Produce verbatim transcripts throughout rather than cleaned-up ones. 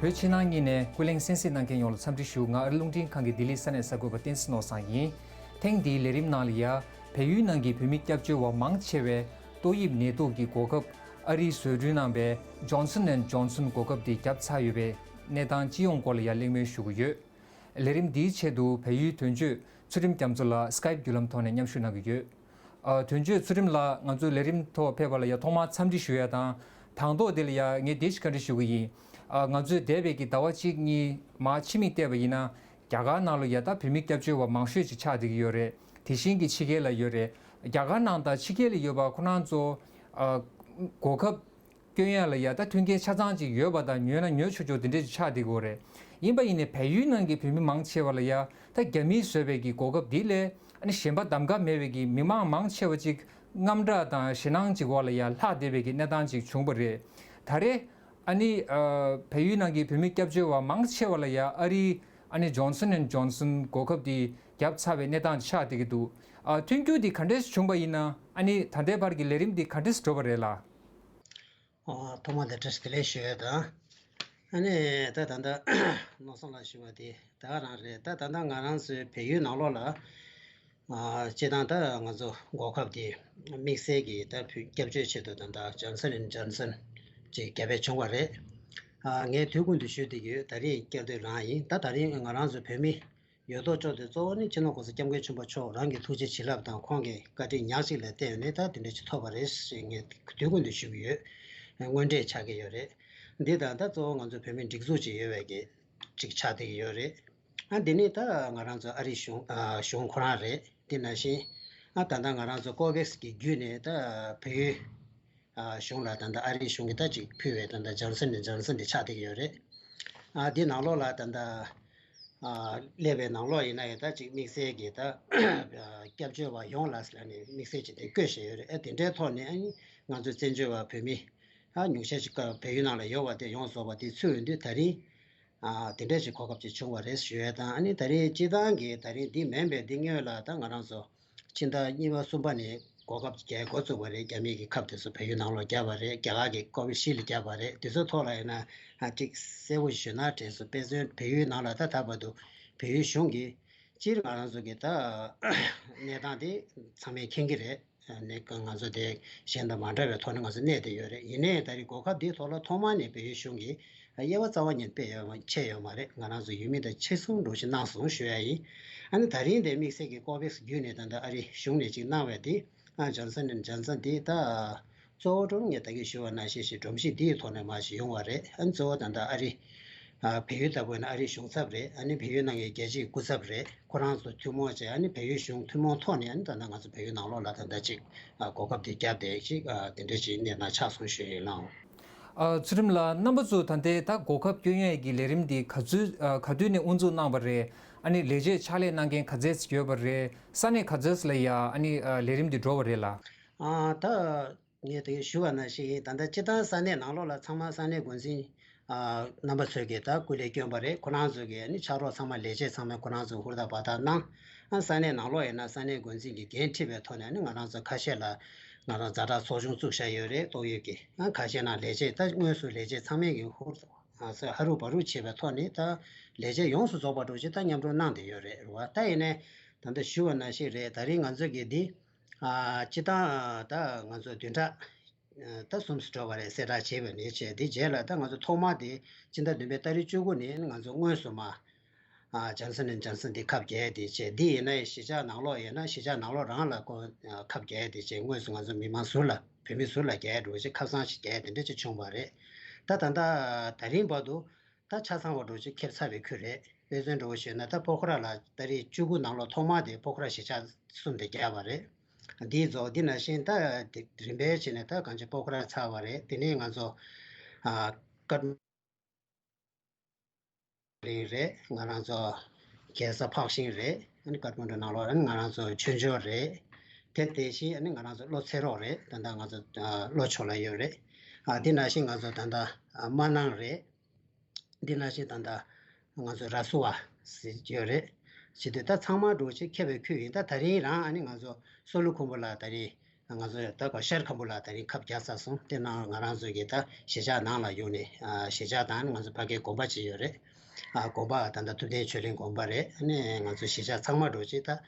བོད་ཕྱི་ནང་གཉིས་ནས་ཀུན་གླེང་གསན་གཟིགས་གནང་མཁན་ཡོངས་ལ་འཚམས་འདྲི་ཞུ། ང་ཨ་རི་རླུང་འཕྲིན་ཁང་གི་ལྡི་ལི་ས་གནས་གསར་འགོད་པ་བསྟན་འཛིན་ནོར་བཟང་ཡིན། ཐེངས་འདིའི་ལས་རིམ་ནང་ལ་ཡ། བལ་ཡུལ་ནང་གི་བོད་མི་སྐྱབས་བཅོལ་བ་མང་ཆེ་བས་ཏོག་དབྱིབས་ནད་དུག་གི་འགོག་ཁབ་ཨ་རིའི་བཟོ་སྐྲུན་གནང་བའི་Johnson and Johnson འགོག་ཁབ་དེ་བརྒྱབ་ཚར་ཡོད་པའི་གནས་སྟངས་སྤྱི་ཡོངས་སྐོར་ལ་ཡ་གླེང་མོལ་ཞུ་གི་ཡོད། ལས་རིམ་འདིའི་ཆེད་དུ་བལ་ཡུལ་དོན་གཅོད་ཚུལ་ཁྲིམས་རྒྱ་མཚོ་ལགས་Skype་བརྒྱུད་ལམ་ཐོག་ནས་མཉམ་ཞུགས་གནང་གི་ཡོད། ཨ། དོན་གཅོད་ཚུལ་ཁྲིམས་ལགས་ང་ཚོའི་ལས་རིམ་ཐོག་ཕེབས་པ་ལ་ཡ་ཐོག་མར་འཚམས་འདྲི་ཞུ་ཡ་དང་། དང་ཐོག་དེ་ལ་ཡ་ངས་བཀའ་འདྲི་ཞུ་གི་ཡིན། ཨ། ང་ཚོས་འདས་པའི་གི་ཟླ་བ་གཅིག་གཉིས་མར་ཕྱི་མིག་བལྟས་པ་ཡིན་ན། རྒྱ་གར་ནང་ལ་ཡ་ད་བོད་མི་སྐྱབས་བཅོལ་བ་མང་ཤོས་ཅིག་ཆགས་བསྡད་ཀྱི་ཡོད་རེད། དེ་བཞིན་གྱི་ཕྱི་རྒྱལ་ལ་ཡོད་རེད། རྒྱ་གར་ནང་དང་ཕྱི་རྒྱལ་ལ་ཡོད་པ་ཁོ་རང་ཚོ། ཨ། འགོག་ཁབ་སྐྱོན་ཡ་ལ་ཡ་ད་མཐུན་རྐྱེན་ཆ་ཚང་ཅིག་ཡོད་པ་དང་ཉོས་ན་ཉོ་ཆོག་ཆོག་དེ་འདྲས་ཅིག་ཆགས་བསྡད་ཀྱི་ཡོད་རེད། ཡིན་པ་ཡིན་ནའི་བལ་ཡུལ་ནང་གི་བོད་མི་མང་ཆེ་བ་ལ་ཡ་ད་རྒྱ་མིས་བཟོས་པའི་གི་འགོག་ཁབ་འདི་ལས་ཨ་ནི་གཞན་པ་གདམ་ག་མེད་པའི་གི་མི་མང་མང་ཆེ་བ་ཅིག་དངངས་སྐྲག་དང་ཞེད་སྣང་ཅིག་འོག་ལ་ཡ་ལྷག་བསྡད་པའི་གི་གནས་སྟངས་ཅིག་བྱུང་བ་རེད། ད་རེས་ཨ་ནི། ཨ། བལ་ཡུལ་ནང་གི་བོད་མི་སྐྱབས་བཅོལ་བ་མང་ཆེ་བ་ལ་ཡ་ཨ་རིའི་ཨ་ནི་Johnson and Johnson འགོག་ཁབ་དེ་བརྒྱབ་ཚར་བའི་གནས་སྟངས་ཆགས་བསྡད་ཀྱི་འདུག་ཨ། མཐུན་འགྱུར་དེ་ག་འདྲས་བྱུང་པ་ཡིན་ན། ཨ་ནི་ད་ལྟའི་བར་གྱི་ལས་རིམ་དེ་ག་འདྲས་འགྲོ་བ་རེད་ལགས། ཨ། ཐོག་མ་དེ་བཀྲ་ཤིས་བདེ་ལེགས་ཞུ་ཡ་དང་། ཨ་ནི་ད་ད་ལྟ་ནོར་བཟང་ལགས་ཞུ་བ་དེ་ད་ག་རང་རེད། ད་ད་ལྟ་ང་རང་ཚོའི་བལ་ཡུལ་ནང་ལོགས་ལ། ཨ། སྤྱིར་བཏང་ད་ང་ཚོ་འགོག་ཁབ་དེ་དམིགས་བསལ་གྱི་ད་བོད་སྐྱབས་བཅོལ་ཆེད་དུ་ད་ལྟ་Johnson and Johnson ཅིག་བརྒྱབ་པ་བྱུང་བ་རེད། ཨ། ངས་དུས་ཀུན་ཏུ་ཞུ་བསྡད་ཀྱི་ཡོད། ད་རེས་བསྐྱར་ཟློས་རང་ཡིན། ད་ད་རེས་ང་རང་ཚོ་བོད་མི་ཡོད་དོ་ཅོག་དེ་གཙོ་བོ་ནི་སྤྱི་ནོར་༸གོང་ས་༸སྐྱབས་མགོན་ཆེན་པོ་མཆོག་རང་གི་ཐུགས་རྗེ་བྱིན་རླབས་དང་ཁོང་གི་བཀའ་དྲིན་ཉག་གཅིག་ལ་བརྟེན་ནས་ད་དེ་འདྲ་ཅིག་ཐོབ་པ་རེད་ཞེས་ངས་དུས་ཀུན་ཏུ་ཞུ་གི་ཡོད། དངོས་འབྲེལ་ཆགས་ཀྱི་ཡོད་རེད། འདི་དང་ད་གཙོ་བོ་ང་ཚོ་བོད་མི་སྒྲིག་འཛུགས་ཅིག་ཡོད་པའི་གི་ཅིག་ཆགས་བསྡད་ཀྱི་ཡོད་རེད། ཨ། འདི་ནི་ད་ང་རང་ཚོ་ཨ་རིའི་གཞུང་ཨ་གཞུང་ཁོ་རང་རེད། དེ་ནང་བཞིན་ཨ་ད་ལྟ་ང་རང་ཚོ་ཀོ་བེགས་ཀྱི་བརྒྱུད་ནས་ད་བལ་ཡུལ་ཨ་གཞུང་ལ་ད་ལྟ་ཨ་རིའི་གཞུང་གིས་ད་ཅིག་ཕུལ་བའི་ད་ལྟ་Johnson and Johnson འདི་ཆགས་བསྡད་ཀྱི་ཡོད་རེད། ཨ། འདི་ནང་ལོགས་ལ་ད་ལྟ་ཨ་སླེབས་པའི་ནང་ལོགས་ཡིན་ན་ཡང་ད་ཅིག་དམིགས་བསལ་གྱི་ད་སྐྱབས་བཅོལ་བ་ཡོངས་ལ་ཟེར་ནས་དམིགས་བསལ་ཅིག་དེ་བཀོད་བཞག་ཡོད་རེད། ཨ། དེ་འདྲའི་ཐོག་ནས་ཨ་ནི་ང་ཚོ་བཙན་བྱོལ་བ་བོད་མི་ཨ་ཉུང་ཤས་ཅིག་བལ་ཡུལ་ནང་ལ་ཡོད་པ་དེ་ཡོངས་རྫོགས་པ་དེ་ཚུད་ཡོང་དུས་ད་རིང་། ཨ། དེ་འདྲ་ཞིག་གོ་སྐབས་ཅིག་བྱུང་བ་རེད་ཞུ་ཡས་དང་། ཨ་ནི་ད་རེས་སྤྱིར་བཏང་གི་ད་རེས་འདི་མིན་པའི་འདི་སྔོན་ལ་ད་ང་རང་ཚོ་ཕྱི་ཟླ་གཉིས་པ་གསུམ་པ་ནས་གོ་སྐབས་རྒྱག་འགོ་བཙུགས་པ་རེད། རྒྱ་མི་གི་ཁབ་དེ་ཚོ་བལ་ཡུལ་ནང་ལོགས་བརྒྱབ་པ་རེད། རྒྱ་གར་གྱི་ཀོ་བི་ཤིལ་བརྒྱབ་པ་རེད། དེ་ཚོའི་ཐོག་ལ་ཡིན་ན་ཨ་ཅིག་གསལ་པོ་ཞུས་ན་དྲན་སོང་། དཔེ་མཚོན་བལ་ཡུལ་ནང་ལ་ད་ད་བར་དུ་བལ་ཡུལ་གཞུང་གིས་སྤྱིར་ང་རང་ཚོ་གི་ད་གནས་སྟངས་དེ་ཚང་མས་མཁྱེན་གྱི་རེད། ནས་ང་ཚོ་དེ་གཞན་དང་མ་འདྲ་བའི་ཐོག་ནས་ང་ཚོ་གནས་བསྡད་ཡོད་རེད། ཡིན་ནའི་ད་རེས་གོ་སྐབས་འདིའི་ཐོག་ལ་ཐོག་མ་ནས་བལ་ཡུལ་གཞུང་གིས་དབྱེ་བ་རྩ་བ་ཉིད་སྤེལ་ཡོད་མ་ཕྱེ་ཡོད་མ་རེད། ང་རང་ཚོ་ཡུལ་མི་དང་ཆ་ཚང་འགྲོ་ཞིག་གནང་སོང་ཞུ་ཡ་ཡིན། ཨ་ནི་ད་རིང་དེ་དམིགས་བསལ་གྱི་ཀོ་བེགས་བརྒྱུད་ནས་ད་ལྟ་ཨ་རི་གཞུང་ནས་ཅིག་གནང་བའི་དེ་ཨ་ཇོན་སན་ཨེན་ཇོན་སན་དེ་ད་གཙོ་བོ་ཀྲུང་ངས་ད་གིན་ཞུ་བ་ནང་བཞིན་ཞིག་སྒྲོམ་གཞི་འདིའི་ཐོག་ནས་མར་ཞིག་ཡོང་བ་རེད། ཨ་ནི་གཙོ་བོ་ད་ལྟ་ཨ་རི་ཨ་བལ་ཡུལ་ལྟ་བུ་ཡིན་ན་ཨ་རིའི་གཞུང་ཚབ་རེད། ཨ་ནི་བལ་ཡུལ་ནང་གི་རྒྱལ་སྤྱིའི་སྐུ་ཚབ་རེད། ཁོ་རང་ཚོ་ཐུན་མོང་བྱས། ཨ་ནི་བལ་ཡུལ་གཞུང་ཐུན་མོང་ཐོག་ནས་ཨ་ནི་ད་ལྟ་ང་ཚོ་བལ་ཡུལ་ནང་ལོགས་ལ་ད་ལྟ་ཅིག་ཨ་གོ་སྐབས་དེ་བརྒྱབ་བསྡད་ཅིག་ཨ་དེ་འདྲ་ཅིག་གནས་སྟངས་ཆགས་སོང་ཞུ་ཡིན་ལགས། ཨ། ཚུལ་ཁྲིམས་ལགས། རྣམ་པ་ཚོ་ད་ལྟའི་ད་གོ་སྐབས་སྐྱོན་ཡས་ཀྱི་ལས་རིམ་འདི་ག་ཚོད་ཨ་ག་དུས་ནས་དབུ་འཛུགས་གནང་བ་རེད། ཨ་ནི་ལས་བྱེད་ཕྱག་ལས་གནང་མཁན་ག་ཚད་ཅིག་ཡོད་པ་རེད། ས་གནས་ག་ཚོད་ལ་ཡ་ཨ་ནི་ཨ་ལས་རིམ་འདི་འགྲོ་བ་རེད་ལགས། ཨ། ད་ངས་དེ་ཞུ་བ་ནང་བཞིན་ད་ལྟ་སྤྱིར་བཏང་ས་གནས་ནང་ལོགས་ལ་ཚང་མ་ས་གནས་འགོ་འཛིན་ཨ་རྣམ་པ་ཚོས་ཀྱིས་ད་སྐུ་ལས་བསྐྱོན་པ་རེད། ཁོ་རང་ཚོ་གིས་ཨ་ནི་ཕྱག་རོགས་ཚང་མ་ལས་བྱེད་ཚང་མས་ཁོ་རང་ཚོ་ཧུར་ཐག་འབད་ཐག་གནང་། ཨ་ས་གནས་ནང་ལོགས་ཡིན་ན་ས་གནས་འགོ་འཛིན་གྱིས་འགན་འཁྲི་བའི་ཐོག་ནས་ཨ་ནི་ང་རང་ཚོ་ཁ་ཤས་ལ་ང་རང་ཛ་དྲག་ཚོགས་ཆུང་བཙུགས་བཞག་ཡོད་རེད། ཏོག་དབྱིབས་ཀྱི། ཨ་ཁ་ཤས་ནང་ལས་བྱེད་ད་དངོས་སུ་ལས་བྱེད་ཚང་མས་ཀྱིས་ཧུར་ཨ་ཧ་རུ་བ་རུ་བྱེད་པའི་ཐོག་ནས་ད་ལས་བྱེད་ཡོངས་སུ་རྫོགས་པ་འདྲ་ཅིག་ད་མཉམ་རུབ་གནང་བསྡད་ཡོད་རེད། རེད་བ། ད་ཡིན་ནའི་ད་ལྟ་ཞུ་བ་ནང་བཞིན་རེད། ད་རིང་ང་ཚོ་གི་འདི་ཨ་སྤྱིར་བཏང་ད་ང་ཚོ་བདུན་ཕྲག་ད་གསུམ་འགྲོ་བ་རེད། གསལ་བསྒྲགས་བྱས་པ་ནས་བྱས། དེ་རྗེས་ལ་ད་ང་ཚོ་ཐོག་མ་དེ་སྤྱི་ཟླ་བདུན་པའི་ཏ་རིག་བཅུ་དགུ་ནས་ང་ཚོ་དངོས་སུ་མ་ཨ་ཇོན་སན་ཨེན་ཇོན་སན་དེ་ཁབ་བརྒྱབ་དེ་བྱས། འདི་ཡིན་ན་གཞིས་ཆགས་ནང་ལོགས་ཡིན་ན་གཞིས་ཆགས་ནང་ལོགས་རང་ལ་ཁོ་ཁབ་བརྒྱབ་དེ་བྱས། དངོས་སུ་ང་ཚོ་མི་མང་ཟུར་ལ་བོད་མི་ཟུར་ལ་བརྒྱབ་འགྲོ་བྱས། ཁབ་གསང་ཞིག་བརྒྱབ་དེ་འདྲ་ཅིག་བྱུང་བ་རེད། ད་ད་ལྟ་ད་རིང་བར་དུ་ད་ཆ་ཚང་བ་འདྲ་ཅིག་ཁྱེར་ཚར་བའི་ཁུལ་རེད། དཔེ་མཚོན་འདྲ་བོ་བཤད་ན་ད་པོ་ཁ་ར་ལ་ཏ་རིག་བཅུ་དགུ་ནང་ལོགས་ཐོག་མ་དེ་པོ་ཁ་ར་གཞིས་ཆགས་གསུམ་དེ་བརྒྱབ་པ་རེད། འདིའི་རྫོགས་འདི་ནང་བཞིན་ད་དེ་རིམ་པས་བྱས་ནས་ད་གང་ཅི་པོ་ཁ་ར་ཚར་བ་རེད། དེ་ནས་ང་ཚོ་ཨ་ཀར་གླིང་རེད། ང་རང་ཚོ་རྒྱལ་ས་འཕགས་ཤིང་རེད། ཨ་ནི་ཀ་ཐ་མན་ཌུ་ནང་ལོགས་ཨ་ནི་ང་རང་ཚོ་ཆོས་འབྱོར་རེད། དེ་དེ་བཞིན་ཨ་ནི་ང་རང་ཚོ་བློ་འཚེ་རོགས་རེད། ད་ལྟ་ང་ཚོ་ཨ་བློ་ཆོས་ལ་ཡོད་རེད། ཨ་འདི་ནང་བཞིན་ང་ཚོ་ད་ལྟ་ཨ་སྨར་ནང་རེད། འདི་ནང་བཞིན་ད་ལྟ་ང་ཚོ་ར་སུ་བ་ཟེར་ཡོད་རེད། བྱེད་དུས་ད་ཚང་མ་འདྲ་ཅིག་ཁྱབ་པའི་ཁུལ་ཡིན། ད་ད་རིང་རང་ཨ་ནི་ང་ཚོ་སོ་ལུ་ཁུམ་བུ་ལ་ད་རིང་ ང་ཚོ་ད་ག་ཤར་ཁམ་བུ་ལ་ད་རིང་ཁབ་བརྒྱབ་ཚར་སོང་། དེ་ནང་ང་རང་ཚོ་གི་ད་གཞིས་ཆགས་ནང་ལ་ཡོང་ནས་ཨ་གཞིས་ཆགས་དང་ང་ཚོ་ཕ་གིའི་དགོན་པ་ཅིག་ཡོད་རེད། ཨ་དགོན་པ་ད་ལྟ་ཐུབ་བསྟན་ཆོས་གླིང་དགོན་པ་རེད། ཨ་ནི་ང་ཚོ་གཞིས་ཆགས་ཚང་མ་འགྲོ་ཅིག་ད་ཨ་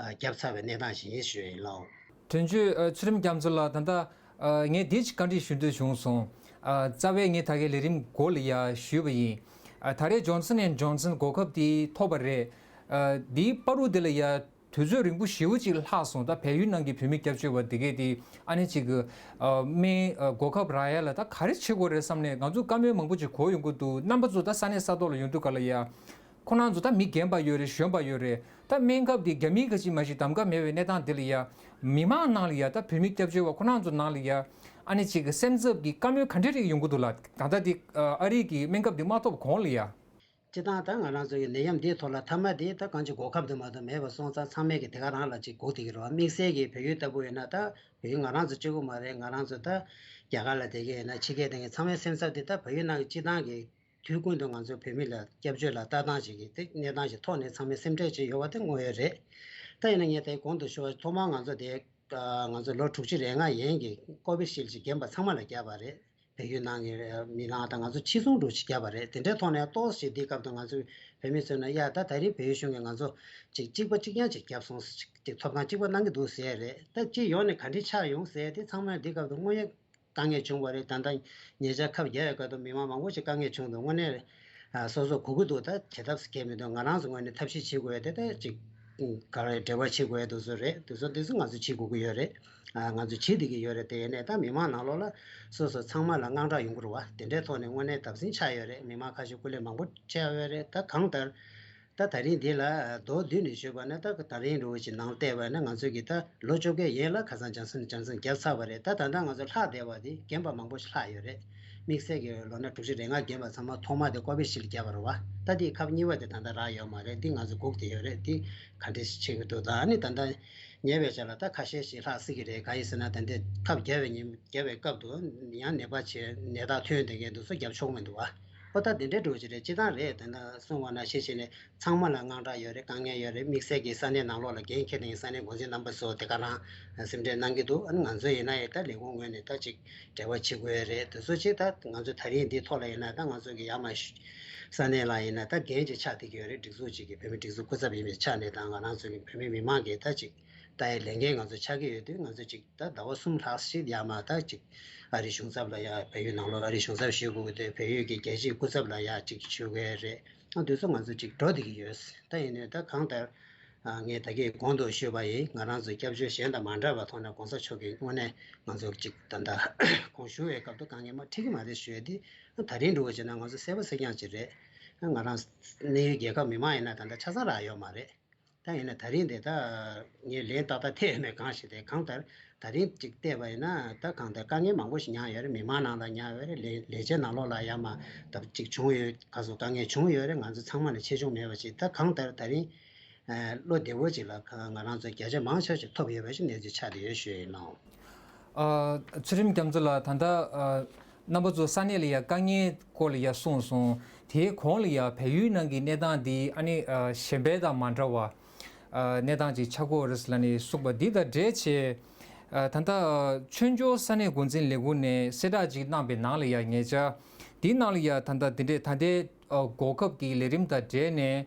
བརྒྱབ་ཚར་བའི་གནས་སྟངས་ཤིག་ཡིན་ཞུ་ཡིན་ལགས། དོན་གཅོད་ཨ་ཚུལ་ཁྲིམས་རྒྱ་མཚོ་ལགས། ད་ལྟ་ཨ་ངས་འདི་ཅིག་བཀའ་འདྲི་ཞུ་འདོད་བྱུང་སོང་། ཨ་རྩ་བའི་ངས་ད་གའི་ལས་རིམ་འགོ་ལ་ཡ་ཞུས་པ་ཡིན། ཨ་ད་རེས་ཇོན་སན་ཨེན་ཇོན་སན་འགོག་ཁབ་དེ་ཐོབ་པ་རེད། ཨ་དེའི་བར་དུ་དེ་ལ་ཡ་དུས་ཚོད་རིང་པོ་ཞེ་པོ་ཅིག་ལྷག་སོང་། ད་བལ་ཡུལ་ནང་གི་བོད་མི་སྐྱབས་བཅོལ་བ་དེ་གས་དེ་ཨ་ནི་ཅིག་གི་ཨ་སྨན་ཨ་འགོག་ཁབ་རག་ཡ་ལ་ད་ག་རེ་བྱེད་དགོས་རེད་བསམ་ནས་ང་ཚོ་བཀའ་མོལ་མང་པོ་ཅིག་གོ་ཡོང་གི་འདུག། རྣམ་པ་ཚོ་ད་ས་གནས་ས་ཐོག་ལ་ཡོང་དུས་ག་ལ་ཡ། ཁོ་རང་ཚོ་ད་མི་རྒན་པ་ཡོད་རེད། གཞོན་པ་ཡོད་རེད། ད་སྨན་ཁབ་དེ་རྒྱ་མིའི་ག་ཅིག་མ་གཞི་གདམ་ག་མེད་པའི་གནས་སྟངས་དེ་ལ་ཡ། མི་མང་ནང་ལ་ཡ་ད་བོད་མི་སྐྱབས་བཅོལ་བ་ཁོ་རང་ཚོ་ནང་ལ་ཡ། ཨ་ནི་ཅིག་གི་སེམས་འཚབ་ཀྱི་བཀའ་མོལ་ག་འདྲ་རིགས་ཡོང་གི་འདུག་ལ། ད་ལྟ་དེ་ཨ་རིའི་གི་སྨན་ཁབ་དེ་མ་ཐོབ་གོང་ལ་ཡ། སྤྱིར་བཏང་ད་ང་རང་ཚོ་གི་ནད་ཡམས་འདིའི་ཐོག་ལ་མཐའ་མ་དེ་ད་གང་ཅི་འགོག་ཁབ་དེ་མ་གཏོགས་མེད་པ་སོང་ཙང་ཚང་མས་ཀྱི་དེ་ག་རང་ལ་ཅིག་སྒུག་བསྡད་ཀྱི་རེད་བ། དམིགས་བསལ་གྱི་བལ་ཡུལ་ལྟ་བུ་ཡིན་ན་ད་བལ་ཡུལ་ང་རང་ཚོ་གཅིག་པུ་མ་རེད། ང་རང་ཚོ་ད་རྒྱ་གར་ལ་བསྡད་མཁན་ཡིན་ན་ཕྱི་རྒྱལ་བསྡད་མཁན་ཚང་མའི་སེམས་འཚབ་དེ་ད་བལ་ཡུལ་ནང་གི་སྤྱིར་བཏང་གི་དུས་ཀུན་ཏུ་ང་ཚོ་བོད་མི་ལ་སྐྱབས་བཅོལ་ལ་ལྟ་སྟངས་ཤིག་གི་དེ་གནས་སྟངས་ཤིག་ཐོག་ནས་ཚང་མས་སེམས་ཁྲལ་བྱས་ཡོད་པ་དེ་དངོས་ཡོད་རེད། ད་ཡིན་ན་ངས་དེ་གོང་དུ་ཞུ་བ་ཐོག་མར་ང་ཚོ་དེ་ང་ཚོ་ལོ་དྲུག་ཅུ་རེ་ལྔ་ཡན་གྱི་ཀོ་བི་ཤིལ་ཅིག་རྒན་པ་ཚང་མ་ལ་བརྒྱབ་པ་རེད། བལ་ཡུལ་ནང་གི་མི་ནང་དང་ང་ཚོ་ཕྱི་ཚོང་འགྲོ་ཅིག་བརྒྱབ་པ་རེད། དེ་འདྲའི་ཐོག་ནས་ཏོག་ཙམ་དེའི་སྐབས་དུ་ང་ཚོའི་བོད་མི་ཚོས་ན་ཡ་ད་ད་རིང་བལ་ཡུལ་གཞུང་གིས་ང་ཚོ་ཅིག་གཅིག་པ་གཅིག་རྐྱང་ཅིག་བརྒྱབ་སོང་། ཅིག་ཐོབ་ཐང་གཅིག་པ་གནང་གི་འདུག་ཟེར་རེད། ད་སྤྱི་ཡོངས་ནས་ག་འདྲའི་ཆགས་ཡོང་ཟེར་དེ་ཚང་མ་འདི་སྐབས་དུ་དངོས་ཡོད་དཀའ་ངལ་བྱུང་བ་རེད། ད་ལྟ་ཉེ་ཆར་ཁབ་བརྒྱབ་པའི་སྐབས་དུ་མི་མང་མང་པོ་ཞིག་དཀའ་ངལ་བྱུང་འདུག། དངོས་གནས་ཨ་སོ་སོ་གོ་གི་འདུག། ད་བྱེད་ཐབས་སུ་བཀལ་མི་འདུག། ང་རང་ཚོ་ངོས་ནས་ཐབས་ཤེས་བྱེད་དགོས་ཡ་དེ་ད་ཅིག་ག་རེ་འབྲེལ་བ་བྱེད་དགོས་ཡ་དེ་ཚོ་རེད། དེ་ཚོ་དེ་ཚོ་ང་ཚོ་བྱེད་དགོས་ཀྱི་ཡོད་རེད། ཨ་ང་ཚོ་བྱེད་བསྡད་ཀྱི་ཡོད་རེད། དེ་ཡིན་ནའི་ད་མི་མང་ནང་ལོགས་ལ་སོ་སོ་ཚང་མ་ལ་དངངས་སྐྲག་ཡོང་གི་རེད་བ། དེ་འདྲའི་ཐོག་ནས་དངོས་གནས་བརྡབ་གསིག་ཆགས་ཡོད་རེད། མི་མང་ཁ་ཤས་སྐུ་ལས་མང་པོ་བྱས་ཡོད་རེད། ད་གང་ལྟར་ད་ད་རིང་འདི་ལ་མདོར་བསྡུས་ནས་ཞུས་པ་ན་ད་ད་རིང་རུ་ཅིག་ནང་བལྟས་པ་ན་ང་ཚོ་གི་ད་ལོ་བཅོ་བརྒྱད་ཡན་ལ་ཁ་སང་ཇོན་སན་ཇོན་སན་བརྒྱབ་ཚར་བ་རེད། ད་ད་ལྟ་ང་ཚོ་ལྷག་བསྡད་པ་དེ་རྒན་པ་མང་པོ་ཞིག་ལྷག་ཡོད་རེད། དམིགས་བསལ་གྱི་ལོ་ན་དྲུག་ཅུ་རེ་ལྔ་རྒན་པ་ཚང་མ་ཐོག་མ་དེ་ཀོ་བི་ཤིལ་བརྒྱབ་པ་རེད་བ། ད་དེའི་ཁབ་གཉིས་པ་དེ་ད་ལྟ་རག་ཡོད་མ་རེད། འདི་ང་ཚོ་སྒུག་བསྡད་ཡོད་རེད། འདི་ག་འདྲས་བྱེད་ཀྱི་འདུག། ད་ནི་ད་ལྟ་ཉེ་བའི་ཆར་ལ་ད་ཁ་ཤས་ཤིག་ལྷག་སྲིད་ཀྱི་རེད། ག་ཡིན་ཟེར་ན་ད་ལྟའི་ཁབ་བརྒྱབ་པའི་ཉིན་བརྒྱབ་པའི་སྐབས་དུ་ཡང་ནད་པ་བྱས་ནད་རྟགས་ཐོན་བསྡད་མཁན་དེ་ཚོ་བརྒྱབ་ཆོག་མི་འདུག་བ། ཨོ་ད་དེ་འདྲའི་འགྲོ་གི་རེད། སྤྱིར་བཏང་རེད། དེ་འདྲ་གསུངས་པ་ནང་བཞིན་བྱས་ནས་ཚང་མ་ལ་དངངས་སྐྲག་ཡོད་རེད། དཀའ་ངལ་ཡོད་རེད། དམིགས་བསལ་གྱི་ས་གནས་ནང་ལོགས་ལ་འགན་འཁྱེར་མཁན་ས་གནས་འགོ་འཛིན་རྣམ་པ་ཚོ་དེ་ག་རང་སེམས་ཁྲལ་གནང་གི་འདུག། ཨ་ནི་ང་ཚོ་ཡིན་ན་ཡང་ད་ལས་ཁུངས་ངོས་ནས་ད་ཅིག་འབྲེལ་བ་བྱེད་དགོས་རེད། དེ་ཚོ་ཅིག་ད་ང་ཚོ་ད་རིང་འདིའི་ཐོག་ལ་ཡིན་ན་ད་ང་ཚོ་གི་ཡར་མར་ས་གནས་ལ་ཡིན་ན་ད་འགན་ཅིག་ཆགས་བསྡད་ཀྱི་ཡོད་རེད། སྒྲིག་འཛུགས་ཅིག་གི་བོད་མི་སྒྲིག་འཛུགས་སྐུ་ཚབ་ཡིན་པའི་ཆ་ནས་དང་ང་རང་ཚོ་གི་བོད་མི་མི་མང་གི་ད་ཅིག་ད་ཡ་ལས་འགན་ང་ཚོ་ཆགས་ཀྱི་ཡོད་དུས་ང་ཚོ་ཅིག་ད་ཟླ་བ་གསུམ་ལྷག་ཞིག་ཡར་མར་ད་ཅིག་ཨ་རིའི་གཞུང་ཚབ་ལ་ཡ་བལ་ཡུལ་ནང་ལོགས་ཨ་རིའི་གཞུང་ཚབ་ཞུ་དགོས་ཀྱི་འདུག། བལ་ཡུལ་གྱི་རྒྱལ་སྤྱིའི་སྐུ་ཚབ་ལ་ཡ་ཅིག་ཞུ་གི་རེད། ཨ་དུས་ཚོད་ང་ཚོ་ཅིག་འགྲོ་བསྡད་ཀྱི་ཡོད། ད་ཡིན་ནའི་ད་གང་ལྟར་ཨ་ངས་ད་གིན་གོང་དུ་ཞུས་པ་ཡིན། ང་རང་ཚོ་སྐྱབས་བཅོལ་གཞན་དང་མ་འདྲ་བའི་ཐོག་ནས་གོང་ས་མཆོག་གིས་དངོས་གནས་ང་ཚོ་ཅིག་ད་ལྟ་གོང་ཞུ་བའི་སྐབས་དུ་དཀའ་ངལ་མ་འཕྲད་ཀྱི་མ་རེད་ཞུ་ཡ་དེ་ད་རིང་འགྲོ་བ་བྱས་ན་ང་ཚོ་གསལ་པོ་གསལ་རྐྱང་ཅིག་རེད། ང་རང་གནས་ཡུལ་རྒྱལ་ཁབ་མི་མང་ཡིན་ན་ད་ལྟ་ཆ་ཚང་རག་ཡོད་མ་རེད། ད་ཡིན་ན་ད་རིང་དེ་ད་ངས་ལན་ཏག་ཏག་ཐེབས་མེད་གང་ཞིག་དེ། གང་ལྟར་ད་རིང་ཅིག་བལྟས་པ་ཡིན་ན་ད་གང་ལྟར་དཀའ་ངལ་མང་པོ་ཞིག་མྱངས་ཡོད་རེད། མི་མང་ནང་ལ་མྱངས་ཡོད་རེད། ལས་ལས་བྱེད་ནང་ལོགས་ལ་ཡ་མ་ད་ཅིག་བྱུང་ཡོད། ག་ཚོད་དཀའ་ངལ་བྱུང་ཡོད་རེད། ང་ཚོ་ཚང་མ་ལ་ཆེ་ཆུང་མེད་པ་ཅིག་ད་གང་ལྟར་ད་རིང་བློ་བདེ་བོ་ཅིག་ལ་ང་རང་ཚོ་བརྒྱ་ཆ་མང་ཆེ་ཞིག་ཐོབ་ཡོད་པ་ཞིག་གནས་ཚུལ་ཆགས་བསྡད་ཡོད་ཞུ་ཡིན་ནོ། ཨ་ཚུལ་ཁྲིམས་རྒྱ་མཚོ་ལགས། ད་ལྟ་ཨ་རྣམ་པ་ཚོ་ས་གནས་ལ་ཡ་དཀའ་ངལ་སྐོར་ལ་ཡ་གསུངས་སོང་། དེའི་གོང་ལ་ཡ་བལ་ཡུལ་ནང་གི་གནས་སྟངས་འདི་ཨ་ནི་ཨ་གཞན་པའི་དང་མ་འདྲ་བ་ཨ་གནས་སྟངས་ཅིག་ཆགས་ཀྱི་ཡོད་རེད་ཟེར་ལབ་ནས་གསུངས་པ་འདི་དང་འབྲེལ་བྱས། ཨ་ད་ལྟ་ཨ་ཆོས་འབྱོར་ས་གནས་འགོ་འཛིན་ལས་ཁུངས་ནས་གསལ་བསྒྲགས་ཅིག་གནང་པའི་ནང་ལ་ཡ་ཉེ་ཆར་འདིའི་ནང་ལ་ཡ་ད་ལྟ་འདི་འདྲའི་ད་ལྟའི་ཨ་འགོག་ཁབ་ཀྱི་ལས་རིམ་དང་འབྲེལ་ནས་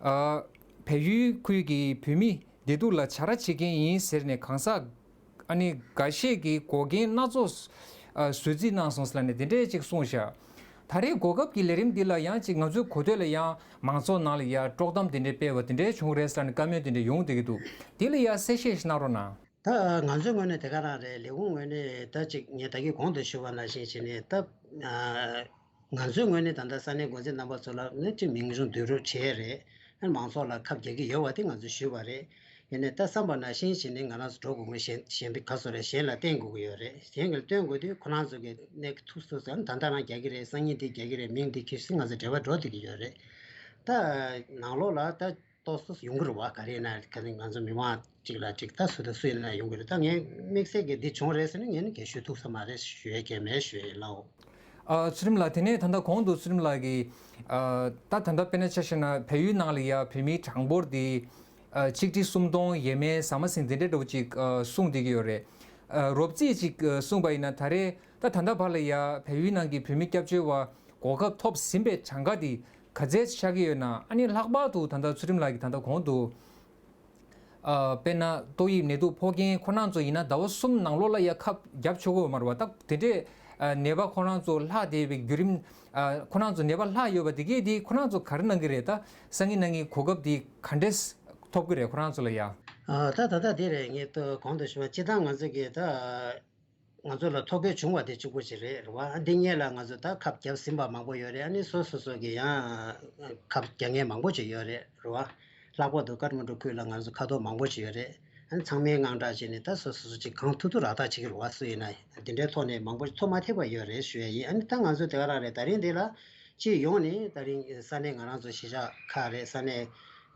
ཨ་བལ་ཡུལ་ཁུལ་གྱི་བོད་མི་བདེ་སྡུག་ལ་བྱ་ར་བྱེད་མཁན་ཡིན་ཟེར་ནས་གང་ཟག་ཨ་ནི་འགའ་ཤས་ཀྱིས་འགོག་རྐྱེན་སྣ་ཚོགས་ཨ་བཟོས་རྩིས་གནང་སོང་ཟེར་ལབ་ནས་དེ་འདྲས་ཅིག་གསུངས་ཤག། ད་རེས་འགོག་ཁབ་ཀྱི་ལས་རིམ་འདི་ལ་ཡང་ཅིག་ང་ཚོའི་གོ་ཐོས་ལ་ཡང་མང་ཚོགས་ནང་ལ་ཡང་དཀྲོག་གཏམ་དེ་འདྲས་སྤེལ་བ་དེ་འདྲས་བྱུང་རེད་ཟེར་ནས་བཀའ་མོལ་དེ་འདྲས་ཡོང་བསྡད་ཀྱི་འདུག། དེ་ལ་ཡང་གསལ་བཤད་ཞིག་གནང་རོགས་གནང་། ད་ང་ཚོའི་ངོས་ནས་དེ་ག་རང་རེད། ལས་ཁུངས་ངོས་ནས་ད་ཅིག་ངས་ད་གིན་གོང་དུ་ཞུས་པ་ནང་བཞིན་བྱས་ནས་ད་ང་ཚོའི་ངོས་ནས་ད་ལྟ་ས་གནས་འགོ་འཛིན་རྣམ་པ་ཚོ་ལ་ནི་ཅིག་མིང་གཞུང་བསྡུ་རུབ་བྱས་རེད། མང་ཚོགས་ལ་ཁབ་རྒྱག་གི་ཡོད་པ་དེ་ང་ཚོས་ཞུས་པ་རེད། ཡིན་ནའི་ད་བསམ་པ་ནང་བཞིན་བྱས་ནས་ང་རང་ཚོ་འགྲོ་དགོས་ངེས་གཞན་གཞན་པའི་ག་ཚོད་རེད། གཞན་ལ་བསྟན་དགོས་ཀྱི་ཡོད་རེད། གཞན་གྱིས་བསྟན་དགོས་དུས་ཁོ་རང་ཚོ་གི་གནས་ཀྱི་ཐུགས་སུ་ད་ལྟ་རང་རྒྱག་གི་རེད། སང་ཉིན་དེ་རྒྱག་གི་རེད། མིང་དེ་གྱིས་ཤིག་ང་ཚོ་འབྲེལ་བ་འགྲོ་བསྡད་ཀྱི་ཡོད་རེད། ད་ནང་ལོགས་ལ་ད་ཏོག་ཙམ་ཡོང་གི་རེད་བ། ག་རེ་ཡིན་ན་ག་ནི་ང་ཚོ་མི་མང་གཅིག་ལ་གཅིག་ད་སུ་དང་སུ་ཡིན་ན་ཡོང་གི་རེད། ད་ངས་དམིགས་བསལ་གྱི་འདི་བྱུང་རེད་ཟེར་ན་ངས་ནི་གལ་ཞུ་ཐུབ་ས་མ་རེད། ཞུ་ཡས་གལ་མེད་ཞུ་ཡས་ལའོ། ཨ་ཚུལ་ཁྲིམས་ལགས། དེ་ནས་ད་ལྟ་གོང་དུ་ཚུལ་ཁྲིམས་ལགས་ཀྱིས་ཨ་ད་ད་ལྟ་དཔེར་ན་ཆ་བཞག་ན་བལ་ཡུལ་ནང་ལ་ཡ་བོད་མིའི་གྲངས་འབོར་འདི་ཨ་ཆིག་ཁྲི་སུམ་སྟོང་ཡས་མས་ཟ་མ་ཟིན་དེ་འདྲའི་འདྲ་བོ་ཅིག་ཨ་གསུངས་བསྡད་ཀྱི་ཡོད་རེད། ཨ། རོབ་རྩིས་ཅིག་གསུངས་པ་ཡིན་ན། ད་རེས་ད་ད་ལྟ་བར་ལ་ཡ་བལ་ཡུལ་ནང་གི་བོད་མི་སྐྱབས་བཅོལ་བ་གོ་སྐབས་ཐོབ་ཟིན་པའི་གྲངས་ཀ་དེ་ག་ཚད་ཆགས་ཀྱི་ཡོད་ན། ཨ་ནི་ལྷག་པར་དུ་ད་ལྟ་ཚུལ་ཁྲིམས་ལགས་ཀྱིས་ད་ལྟ་གོང་དུ། ཨ། དཔེར་ན་ཏོག་དབྱིབས་ནད་དུག་ཕོག་མཁན་ཁོ་རང་ཚོ་ཡིན་ན་ཟླ་བ་གསུམ་ནང་ལོགས་ལ་ཡ་ཁབ་བརྒྱབ་ཆོག་གི་ཡོད་མ་རེད་བ། ད་དེ་འདྲའི་ཨ་ནད་པ་ཁོ་རང་ཚོ་ལྷག་བསྡད་པའི་བརྒྱུད་རིམ། ཨ། ཁོ་རང་ཚོ་ནད་པ་ལྷག་ཡོད་པ་དེ་གས་དེ་ཁོ་རང་ཚོ་ག་རེ་གནང་གི་རེད། ད་སང་ཉིན་གནངས་ཉིན་གོ་སྐབས་དེ་ག་འདྲས་ཐོབ་ཀྱི་རེད་ཁོ་རང་ཚོ་ལ་ཡ། ཨ། ད་ད་ལྟ་དེ་རེད། ངས་ད་གོང་དུ་ཞུས་པ་སྤྱིར་བཏང་ང་ཚོ་གི་ད། ང་ཚོ་ལ་ཐོ་འགོད་བྱུང་བ་དེ་གཅིག་པུ་ཅིག་རེད། རེད་བ། འདི་སྔོན་ལ་ང་ཚོ་ད་ཁབ་བརྒྱབ་ཟིན་པ་མང་པོ་ཡོད་རེད། ཨ་ནི་སོ་སོ་སོ་གི་ཡང་ཁབ་རྒྱག་མཁན་མང་པོ་ཅིག་ཡོད་རེད། རེད་བ། ལྷག་པར་དུ་ཀ་ཐ་མན་གྲུ་ཁུལ་ལ་ང་ཚོ་ཁ་ཐོར་མང་པོ་ཅིག་ཡོད་རེད། ཨ་ནི་ཚང་མས་དངངས་སྐྲག་བྱས་ནས་ད་སོ་སོ་སོ་ཅིག་གང་ཐུབ་ཐུབ་རག་ཐབས་བྱེད་ཀྱི་རེད་བ། སུ་ཡིན་ན་ཡང་དེ་འདྲའི་ཐོག་ནས་མང་པོ་ཐོབ་མ་ཐུབ་པ་ཡོད་རེད་ཞུ་ཡ་ཡིན། ཨ་ནི་ད་ང་ཚོ་དེ་ག་རང་རེད། ད་རིང་འདི་ལ་སྤྱི་ཡོངས་ནས་ད་རིང་ས་གནས་ང་རང་ཚོ་གཞིས་ཆགས་ཁག་རེད། ས་གནས་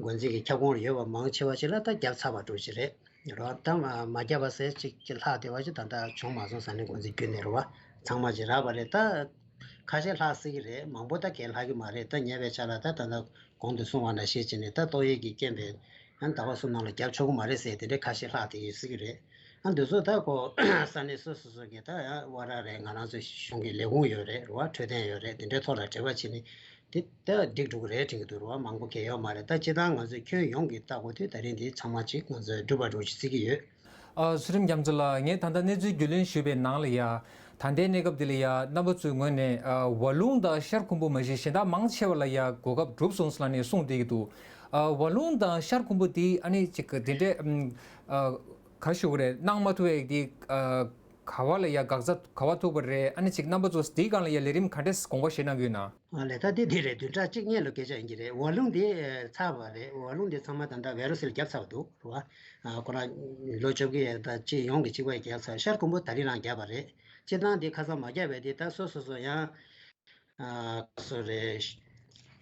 འགོ་འཛིན་གྱི་ཁྱབ་ཁོངས་ཡོད་པ་མང་ཆེ་བ་ཅིག་ལ་ད་བརྒྱབ་ཚར་བ་འདྲ་ཅིག་རེད། རོ། ད་མ་མ་བརྒྱབ་པ་ཟེར་གཅིག་གཅིག་ལྷག་བསྡད་པ་ཅིག་ད་ལྟ་བྱུང་མ་སོང་། ས་གནས་འགོ་འཛིན་བརྒྱུད་ནས་རོ། བ་ཚང་མ་ཅིག་རག་པ་རེད། ད་ཁ་ཤས་ལྷག་སྲིད་ཀྱི་རེད། མང་པོ་ད་གས་ལྷག་གི་མ་རེད། ད་ཉེ་བའི་ཆར་ལ་ད་ད་ལྟ་གོང་དུ་གསུངས་པ་འདྲ་བྱས་བྱས་ནས་ད་ཏོག་དབྱིབས་ཀྱི་རྐྱེན་པས་ཡང་ཟླ་བ་གསུམ་ནང་ལ་བརྒྱབ་ཆོག་གི་མ་རེད་ཟེར་དེ་འདྲའི་ཁ་ཤས་ལྷག་བསྡད་ཡོད་སྲིད་ཀྱི་རེད། ཨ། འདི་ཚོ་ད་ཁོ་ས་གནས་སོ་སོ་སོ་གི་ད་ཡང་བ་ར་རེད། ང་རང་ཚོ་གཞུང་གི་ལས་ཁུངས་ཡོད་རེད། རོ། བ་འཕྲོད་བསྟེན་ཡོད་རེད། དེ་འདྲའི་ཐོག་ལ་འབྲེལ་བ་བྱས་ནས། དེ་ལྟ་འགྲིག་འགྲོ་གི་རེད་དྲན་གྱི་འདུག་རེད་བ། མང་པོ་གལ་ཡོད་མ་རེད། ད་སྤྱིར་བཏང་ང་ཚོའི་ཁྱོན་ཡོངས་ཀྱི་ལྟ་དགོས་དུས་ད་རིང་འདི་ཚང་མ་ཅིག་ང་ཚོས་འགྲུབ་པ་འགྲོ་ཅིག་བརྩི་གི་ཡོད། ཨ། ཚུལ་ཁྲིམས་རྒྱ་མཚོ་ལགས། ངས་ད་ལྟ་གནས་ཚུལ་རྒྱུས་ལོན་ཞུས་པའི་ནང་ལ་ཡ། ད་ལྟའི་གནས་སྐབས་འདི་ལ་ཡ་རྣམ་པ་ཚོའི་ངོས་ནས། ཨ། ཝ་ལུང་དང་ཤར་ཁུམ་བུ་མ་གཞི་གཞན་དག་མང་ཆེ་བ་ལ་ཡ་གོ་སྐབས་གྲུབ་སོང་ཟེར་ནས་གསུངས་བསྡད་ཀྱི་འདུག་ཨ། ཝ་ལུང་དང་ཤར་ཁུམ་བུ་འདི་ཨ་ནི་ཅིག་དེ་འདྲའི། ཨ། ག་ཞུ་དགོས་རེད། གནང་མ་ཐུབ་པའི་འདི། ཨ། ག་བ་ལ་ཡ་འགག་རྩ་ག་བ་ཐུག་པ་རེད། ཨ་ནི་ཅིག་རྣམ་པ་ཚོ་འདིའི་སྒང་ལ་ཡ་ལས་རིམ་ག་འདྲས་དགོངས་པ་བཞེས་གནང་གི་ཡོད་ན། ཨ་ལས། ད་འདི་འདི་རེད། བདུན་ཕྲག་གཅིག་སྔོན་ལ་སྐད་ཆ་ཡིན་གྱི་རེད། ཝ་ལུང་འདི་ཚར་བ་རེད། ཝ་ལུང་འདི་ཚང་མ་ད་ལྟ་བྷའི་རུ་སིལ་བརྒྱབ་ཚར་བ་འདུག་རེད་བ། ཨ། ཁོ་རང་ལོ་བཅོ་བརྒྱད་ཡ་ད་སྤྱི་ཡོངས་ཀྱི་གཅིག་པ་ཡ་བརྒྱབ་ཚར། ཤར་ཁུམ་བུ་ད་རིང་རང་བརྒྱབ་པ་རེད། སྤྱིར་བཏང་འདི་ཁ་སང་མ་བརྒྱབ་པའི་འདི་ད་སོ་སོ་སོ་ཡང་། ཨ། ག་སོ་རེད།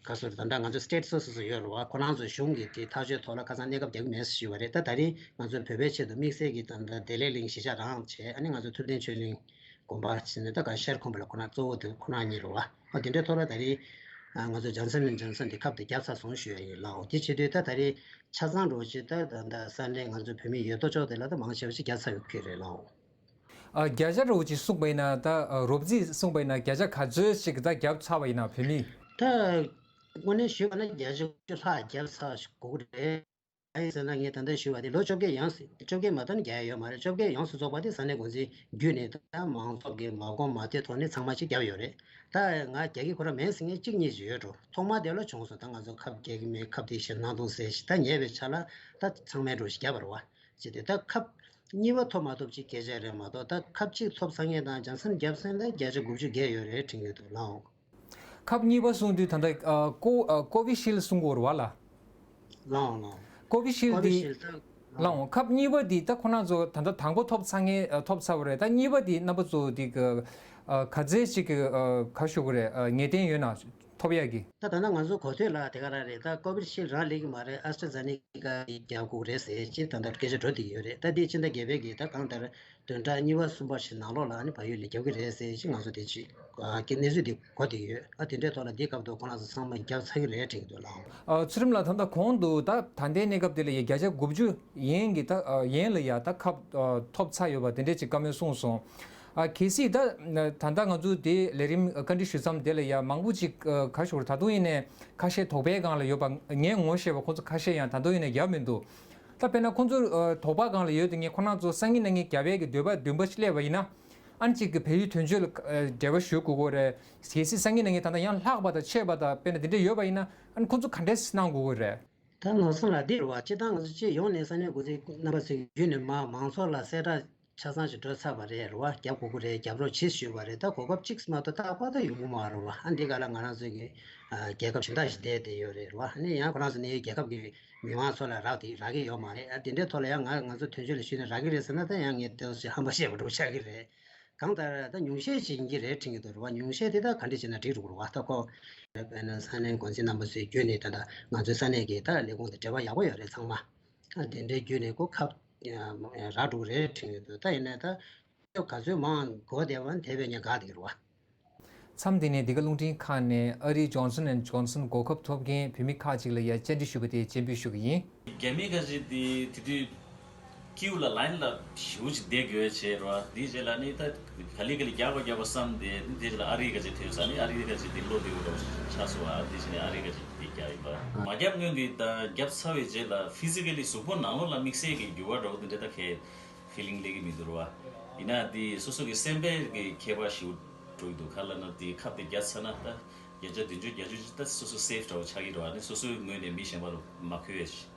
ག་སོ་རེད། ད་ལྟ་ང་ཚོ་སི་ཊེཊ་སོ་སོ་སོ་ཡོད་རེད་བ། ཁོ་རང་ཚོ་གཞུང་གི་དེ་ཐག་གཅོད་ཐོག་ལ་ཁ་སང་གནས་སྐབས་རྒྱག་གི་མེད་ཞུས་པ་རེད། ད་ད་རིང་ང་ཚོ་བོད་པའི་ཆེད་དུ་དམིགས་བསལ་གྱི་ད་ལྟ་བདེ་ལེགས་གླིང་གཞིས་ཆགས་རང་བྱས། ཨ་ནི་ང་ཚོ་ཐུབ་བསྟན་ཆོས་གླིང་དགོན་པ་བྱས་ནས་ད་ག་ཤར་ཁུམ་བུ་ལ་ཁོ་རང་གཙོ་བོ་དེ་ཁོ་རང་གཉིས་རེད་བ། ཨ། དེ་འདྲའི་ཐོག་ལ་ད་རིང་ང་ཚོ་ལྗང་ས་ནས་ལྗང་ས་འདི་ཁབ་དེ་བརྒྱབ་ཚར་སོང་ཞུ་ཡ་ཡིན་ལགས། དེ་བྱེད་དུས་ད་ད་རིང་ཆ་ཚང་འགྲོ་ཆེད་ད་ད་ལྟ་ས་གནས་ང་ཚོ་བོད་མི་ཡོད་དོ་ཅོག་དེ་ལ་ད་མང་ཆེ་བ་ཞིག་བརྒྱབ་ཚར་ཡོད་ཀྱི་རེད་ལགས། ཨ། བརྒྱ་ཆ་རོབ་ཅིག་གསུངས་པ་ཡིན་ན། ད་རོབ་རྩིས་གསུངས་པ་ཡིན་ན་བརྒྱ་ཆ་ག་ཚོད་ཅིག་ད་བརྒྱབ་ཚར་བ་ཡིན་ན་བོད་མི། ད་དངོས་གནས་ཞུས་པ་ན་བརྒྱ་ཆ་དགུ་བཅུ་ལྷག་བརྒྱབ་ཚར་དགོས་ཀྱི་རེད། ཨ་ཡིན་ཟེར་ན་ངས་ད་ལྟ་ཞུས་པ་དེ་ལོ་བཅོ་བརྒྱད་ཡོངས་སུ། བཅོ་བརྒྱད་མ་གཏོགས་ནི་བརྒྱབ་ཡོད་མ་རེད། བཅོ་བརྒྱད་ཡོངས་སུ་རྫོགས་པ་དེ་ས་གནས་འགོ་འཛིན་བརྒྱུད་ནས་ད་མང་ཚོགས་ཀྱི་མ་དགོངས་མ་ཐོས་ཐོག་ནས་ཚང་མ་ཅིག་བརྒྱབ་ཡོད་རེད། ད་ང་རྒྱག་གི་ཁོ་རང་མེད་ཟེར་མཁན་གཅིག་གཉིས་ཅིག་ཡོད་འགྲོ། ཐོག་མ་དེ་ལ་བྱུང་སོང་། ད་ང་ཚོ་ཁབ་རྒྱག་གི་མེད། ཁབ་དེ་བཞེས་གནང་དང་ཟེར་ཞིག་ད་ཉེ་བའི་ཆར་ལ་ད་ཚང་མས་འགྲོ་ཞིག་བརྒྱབ་པ་རེད་བ། ཅེས་ཏེ་ད་ཁབ་གཉིས་པ་ཐོབ་མ་ཐོབ་ཅིག་སྐད་ཆ་རེད་མ་གཏོགས། ད་ཁབ་གཅིག་ཐོབ་ཚར་མཁན་དང་ལྗང་ས་ནས་བརྒྱབ་ཚར་མཁན་ད་བརྒྱ་ཆ་དགུ་བཅུ་བརྒལ་ཡོད་རེད་དྲན་གྱི་འདུག་ལགས། ཁབ་གཉིས་པ་གསུང་དུས་ད་ལྟ་ཨ་ཀོ་ཨ་ཀོ་བི་ཤིལ་གསུང་གི་ཡོད་རེད་བ་ལགས། ལགས་འོང་ལགས་འོང་། ཀོ་བི་ཤིལ་ཀོ་བི་འདི་ཤིལ་ད་ལགས་འོང་། ཁབ་གཉིས་པ་འདི་ད་ཁོ་རང་ཚོ་ད་ལྟ་དང་པོ་ཐོབ་ཚར་མཁན་ཨ་ཐོབ་ཚར་བ་རེད། ད་གཉིས་པ་འདི་རྣམ་པ་ཚོ་འདི་ག་ཨ་ག་ཚད་ཅིག་གི་ཨ་ག་ཞུ་དགོས་རེད། ཨ་ངེས་གཏན་ཡོད་ན་ཐོབ་ཡག་གི། ད་ད་ལྟ་ང་ཚོ་གོ་ཐོས་ལ་དེ་ག་རང་རེད། ད་ཀོ་བི་ཤིལ་རང་ལེགས་ཀྱི་མ་རེད། ཨེ་སི་ཊ་ར་ཛེ་ནེ་ཀ་རྒྱག་དགོས་རེད་ཟེར་ཅིག་ད་ལྟ་སྐད་ཆ་འགྲོ་བསྡད་ཡོད་རེད། ད་འདི་སྤྱི་ཟླ་བརྒྱད་པའི་གི་ད་གང་ལྟར་བདུན་ཕྲག་གཉིས་པ་གསུམ་པ་ཞིག་ནང་ལོགས་ལ་ཨ་ནི་བལ་ཡུལ་ལ་རྒྱབ་ཀྱི་རེད་ཟེར་ཅིག་ང་ཚོ་དེ་ཅིག་ཨ་ཀྱི་གནས་ཚུལ་དེ་གོ་བསྡད་ཡོད། ཨ་དེ་འདྲའི་ཐོག་ལ་འདི་སྐབས་དུ་ཁོ་རང་ཚོ་ཚང་མ་རྒྱབ་ཚར་གྱི་རེད་དྲན་གྱི་འདུག་ལགས། ཨ་ཚུལ་ཁྲིམས་ལགས། ད་ལྟ་གོང་དུ་ད་ད་ལྟའི་གནས་སྐབས་དེ་ལ་ཡ་བརྒྱ་ཆ་དགུ་བཅུ་ཡན་གྱི་ད་ཨ་ཡན་ལ་ཡ་ད་ཁབ་ཨ་ཐོབ་ཚར་ཡོད་པ་དེ་འདྲས་ཅིག་བཀའ་མོལ་གསུངས་སོང་། ཨ་གལ་སྲིད་ད་ད་ལྟ་ང་ཚོ་དེ་ལས་རིམ་བཀའ་འདྲི་ཞུ་མཚམས་དེ་ལ་ཡ་མང་པོ་ཅིག་ཨ་ག་ཞུ་དགོས་རེད། ད་དུང་ཡིན་ནའི་ཁ་ཤས་དོགས་པའི་སྒང་ལ་ཡོད་པ། ངས་ངོ་ཤེས་པ་ཁོང་ཚོ་ཁ་ཤས་ཡང་ད་དུང་ཡིན་ནའི་བརྒྱབ་མི་འདུག་ད་དཔེར་ན་ཁོང་ཚོ་ཨ་དོགས་པ་སྒང་ལ་ཡོད་དེ་ངས་ཁོ་རང་ཚོ་སང་ཉིན་གནངས་ཉིན་རྒྱབ་ཡས་ཀྱི་འདོད་པ་འདུན་པ་ཞིག་སླེབས་པ་ཡིན་ན། ཨ་ནི་གཅིག་གི་བལ་ཡུལ་དོན་གཅོད་ལ་ཨ་འབྲེལ་བ་ཞུ་དགོས་ཀྱི་རེད། གལ་སྲིད་སང་ཉིན་གནངས་ཉིན་ད་ལྟ་ཡང་ལྷག་པ་དང་ཆད་པ་དང་དཔེར་ན་དེ་འདྲ་ཡོད་པ་ཡིན་ན། ཨ་ནི་ཁོང་ཚོ་ག་འདྲས་གནང་དགོས་ཀྱི་རེད། ད་ནོར་སྲུང་ལགས། འདི་རེད་བ། སྤྱིར་བཏང་ང་ཚོ་སྤྱི་ཡོངས་ནས་ས་གནས་འགོ་འཛིན་རྣམ་པ་ཚོས་བརྒྱུད་ནས་མ་མང་ཚོགས་ལ་གསལ་བསྒྲགས་ཆ་ཚང་ཞིག་འགྲོ་ཚར་བ་རེད། རེད་བ། རྒྱབ་དགོས་ཀྱི་རེད། རྒྱབ་རོགས་བྱེད་ཞུས་པ་རེད། ད་གོ་སྐབས་གཅིག་མ་གཏོགས་རྟག་པར་ད་ཡོང་གི་མ་རེད་བ། ཨ་འདི་ག་ལ་ང་རང་ཚོའི་གི་ཨ་རྒྱལ་ཁབ་གཞན་དག་ཞིག་བསྡད་བསྡད་ཡོད་རེད། རེད་བ། ཨ་ནི་ཡང་ཁོ་རང་ཚོ་ནི་རྒྱལ་ཁབ་ཀྱི་མི་མང་ཚོ་ལ་རག་དེ་རག་གི་ཡོད་མ་རེད། ཨ་དེ་འདྲའི་ཐོག་ལ་ཡང་ང་ང་ཚོ་དོན་གཅོད་ལ་ཞུས་ནས་རག་གི་རེད་ཟེར་ན། ད་ཡང་ངས་དེ་ཚོ་ཧམ་པ་བཤད་པ་འདྲ་པོ་ཆགས་ཀྱི་རེད། གང་ལྟར་ད་ཉུང་ཤས་ཤིག་ཡིན་གྱི་རེད་དྲན་གྱི་འདུག་རེད་བ། ཉུང་ཤས་དེ་ད་ག་འདྲ་བྱས་ན་འགྲིག་འགྲོ་གི་རེད་བ། ད་ཁོ་དཔེར་ན་ས་གནས་འགོ་འཛིན་རྣམ་པ་ཚོའི་བརྒྱུད་ནས་ད་ལྟ་ང་ཚོའི་ས་གནས་ཀྱི་ད་ལས་ཁུངས་དང་འབྲེལ་བ་ཡག་པོ་ཡོད་རེད་ཚང་མ། ཨ་དེ་འདྲའི་བརྒྱུད་ནས་ཁོ་ཁ་རག་འགྲོ་གི་རེད་དྲན་གྱི་འདུག་ད་ཡིན་ནའི་ད་ག་ཚོད་མང་དགོས་བསྡད་པ་དེ་བས་ཉེན་ཁ་དེ་གི་རེད་བ། མཚམས་འདི་ནས་འདི་ག་རླུང་འཕྲིན་ཁང་ནས་ཨ་རིའི་Johnson and Johnson་གོ་སྐབས་ཐོབ་མཁན་བོད་མི་ཁག་ཅིག་ལ་ཡ་བཅར་འདྲི་ཞུས་པ་དེ་སྤྱན་འབུལ་ཞུ་གི་ཡིན། རྒྱ་མི་ཁ་ཤས་དེ་དེ་དུས་ ཀིའུ་ལ་ལའིན་ལ་ཞེ་པོ་ཅིག་བསྡད་དགོས་བྱས་རོ། དེའི་རྗེས་ལ་ནི་ད་ག་ལེ་ག་ལེ་རྒྱག་པ་རྒྱག་པ་བསམ་སྟེ་ནི་དེའི་རྗེས་ལ་ཨ་རིའི་ཁ་ཆེ་ཐོས་ས་ནི་ཨ་རིའི་ཁ་ཆེ་དེ་བློ་བདེ་བོ་འདྲ་བོ་ཆགས་སོང་བ། དེའི་རྗེས་ནས་ཨ་རིའི་ཁ་ཆེ་དེ་རྒྱག་ཡིན་པ། མ་རྒྱབ་སྔོན་གྱི་ད་རྒྱབ་ཚར་བའི་རྗེས་ལ་ཕི་ཛི་ཀ་ལི་གཟུགས་པོ་ནང་ལོགས་ལ་དམིགས་བསལ་གྱི་འགྱུར་བ་འདྲ་བོ་དེ་འདྲ་ད་གས་ཕི་ལིང་སླེབས་ཀྱི་མི་འདུག་རོ། ཡིན་ན་དེ་སོ་སོ་གི་སེམས་པའི་གི་ཁྱད་པར་ཞེ་པོ་འགྲོ་གི་འདུག་ག་ལ་ན་དེ་ཁབ་དེ་རྒྱག་ཚར་ན་ད་བརྒྱ་ཆ་བདུན་ཅུ་བརྒྱད་ཅུ་ད་སོ་སོ་སེབ་འདྲ་བོ་ཆགས་ཀྱི་རོ། ཨ་ནི་སོ་སོའི་ངོས་ནས་མི་གཞན་པ་ལ་མ་འཁོལ་བའི་